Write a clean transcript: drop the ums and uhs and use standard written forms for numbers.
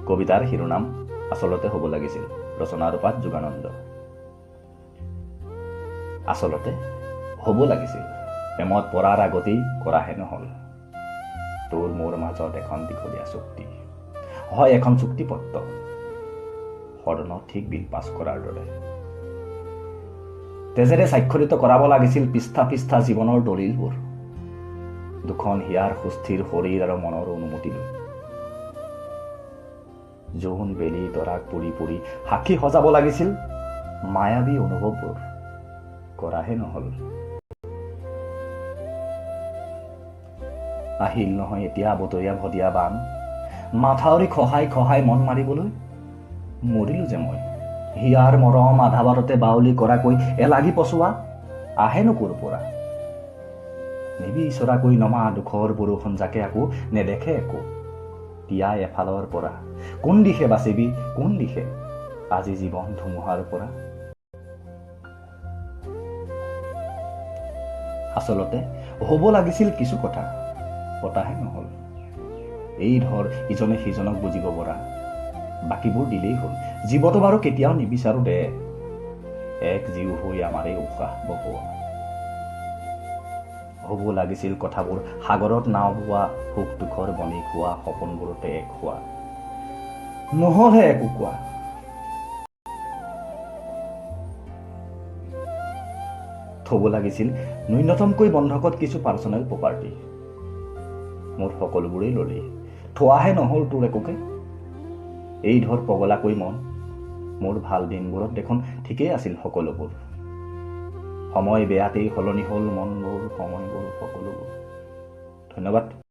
কবিতাৰ শিৰোনাম আচলতে হ'ব লাগিছিল, ৰচনাৰ পাঠ যোগানন্দ। আচলতে হ'ব লাগিছিল, প্ৰেমত পৰাৰ আগতেই কৰাহে নহ'ল। তোৰ মোৰ মাজত এখন দীঘলীয়া চুক্তি হয়, এখন চুক্তিপত্ৰ, সদনত ঠিক বিল পাছ কৰাৰ দৰে। তেজেৰে স্বাক্ষৰিত কৰাব লাগিছিল পৃষ্ঠা পৃষ্ঠা জীৱনৰ দলিলবোৰ, দুখন হিয়াৰ সুস্থিৰ শৰীৰ আৰু মনৰ অনুমতি লৈ। জোন বেলি তৰাক পুৰি পুৰি সাক্ষী সজাব লাগিছিল মায়াবী অনুভৱবোৰ, কৰাহে নহ'ল। আহিল নহয় এতিয়া আবতৰীয়া ভদীয়া বান, মাথাউৰি খহাই খহাই মন মাৰিবলৈ মৰিলো যে মই। হিয়াৰ মৰম আধা বাটতে বাউলি কৰাকৈ এলাগি পচোৱা আহেনো ক'ৰ পৰা? নিবিচৰাকৈ নমা দুখৰ বৰষুণ জাকে আকৌ নেদেখে একো তিয়াই এফালৰ পৰা। কোন দিশে বাচিবি, কোন দিশে আজি জীৱন ধুমুহাৰ পৰা? আচলতে হ'ব লাগিছিল কিছু কথা, পতাহে নহ'ল। এই ধৰ ইজনে সিজনক বুজিব পৰা, বাকীবোৰ দিলেই হ'ল। জীৱটো বাৰু কেতিয়াও নিবিচাৰো দে, এক জীৱ হৈ আমাৰে উশাহ বহোৱা। হ'ব লাগিছিল কথাবোৰ সাগৰত নাও বোৱা, সুখ দুখৰ বনি খোৱা, সপোনবোৰতে এক হোৱা, নহ'লহে একো কোৱা। থ'ব লাগিছিল ন্যূনতমকৈ বন্ধকত কিছু পাৰ্চনেল প্ৰপাৰ্টি, মোৰ সকলোবোৰেই ল'লি, থোৱাহে নহ'ল তোৰ একোকে। এই ধৰ পগলাকৈ মন, মোৰ ভাল দিনবোৰত দেখোন ঠিকেই আছিল সকলোবোৰ। সময় বেয়াতেই সলনি হ'ল মনবোৰ, সময়বোৰ, সকলোবোৰ। ধন্যবাদ।